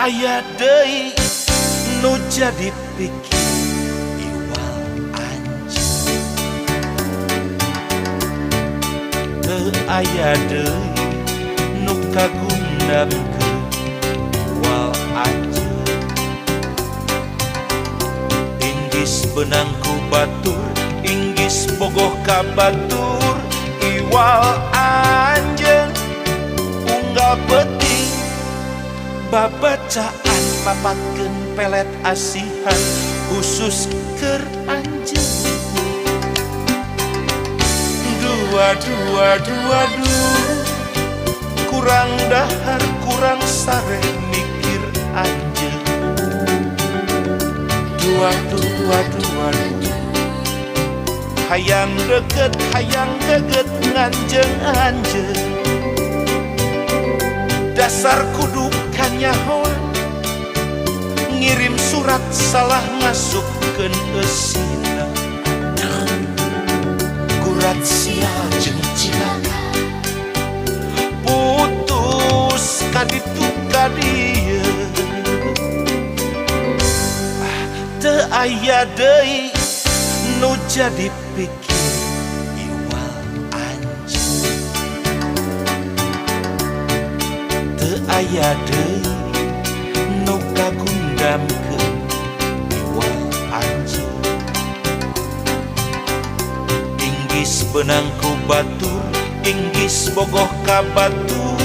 Aya deui nu jadi pikir iwal anjeun. Teu aya deui nu kagundamkeun iwal anjeun. Inggis beunang ku batur, inggis bogoh ka batur, iwal anjeun unggal peuting babacaan mapatkeun pelet asihan khusus keur anjeun. Dua dua dua dua, kurang dahar kurang sare mikir anjeun. Dua dua dua dua, hayang deket hayang geget nganjeng anjeun. Dasar kudu kanyahoan, ngirim surat salah ngasupkeun eusina. Gurat sial jeung cilaka, putus kaditu kadieu. Ah, teu aya deui nu jadi pikir iwal anjeun. Teu aya deui nu kagundamkeun iwal anjeun. Inggis beunang ku batur, inggis bogoh ka batur,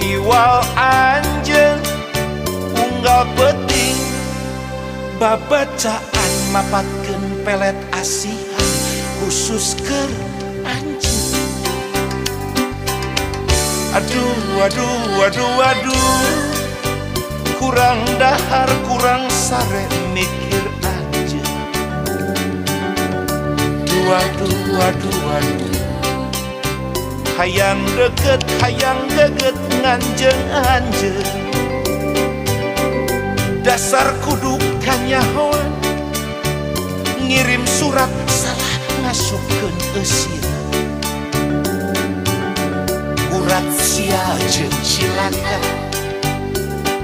iwal anjeun unggal peuting babacaan mapatkeun pelet asihan khusus keur anjeun. Aduh aduh aduh aduh, kurang dahar kurang sare mikir anjeun. Dua dua dua dua, hayang deket hayang geget nganjeng anjeun. Dasar kudu kanyahoan, ngirim surat salah ngasupkeun eusina. Gurat sial jeung cilaka,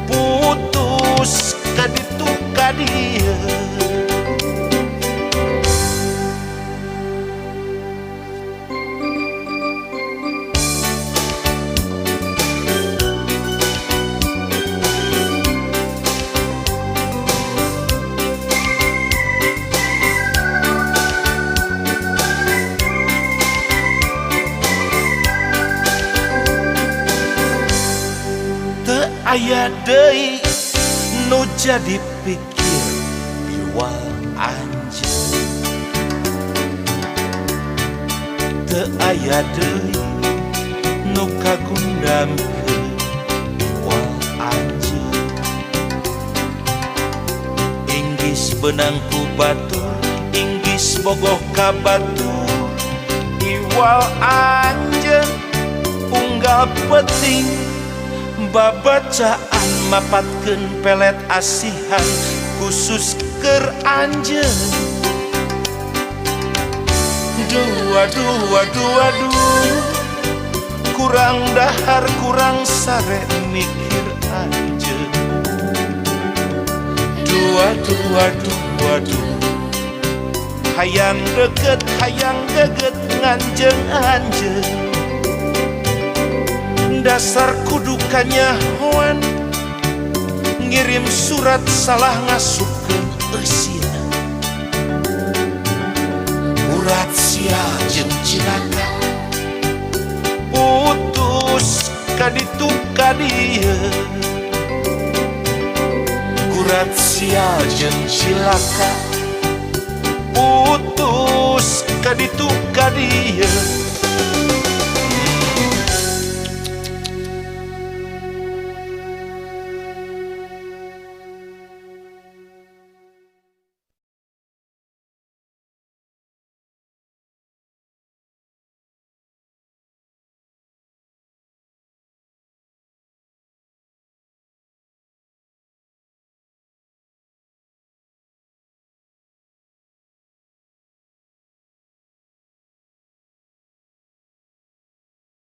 putus kaditu kadieu. Teu aya deui nu jadi pikir iwal anjeun. Teu aya deui nu kagundamkeun iwal anjeun. Inggis beunang ku batur, inggis bogoh ka batur, iwal anjeun unggal peuting babacaan mapatkeun pelet asihan khusus keur anjeun. Dua dua dua dua, kurang dahar kurang sare mikir anjeun. Dua dua dua dua, hayang deket hayang geget nganjeng anjeun. Dasar kudu kanyahoan, ngirim surat salah ngasupkeun eusina. Urat sial jeung cilaka, putus kaditu kadieu. Gurat sial jeung cilaka, putus kaditu kadieu.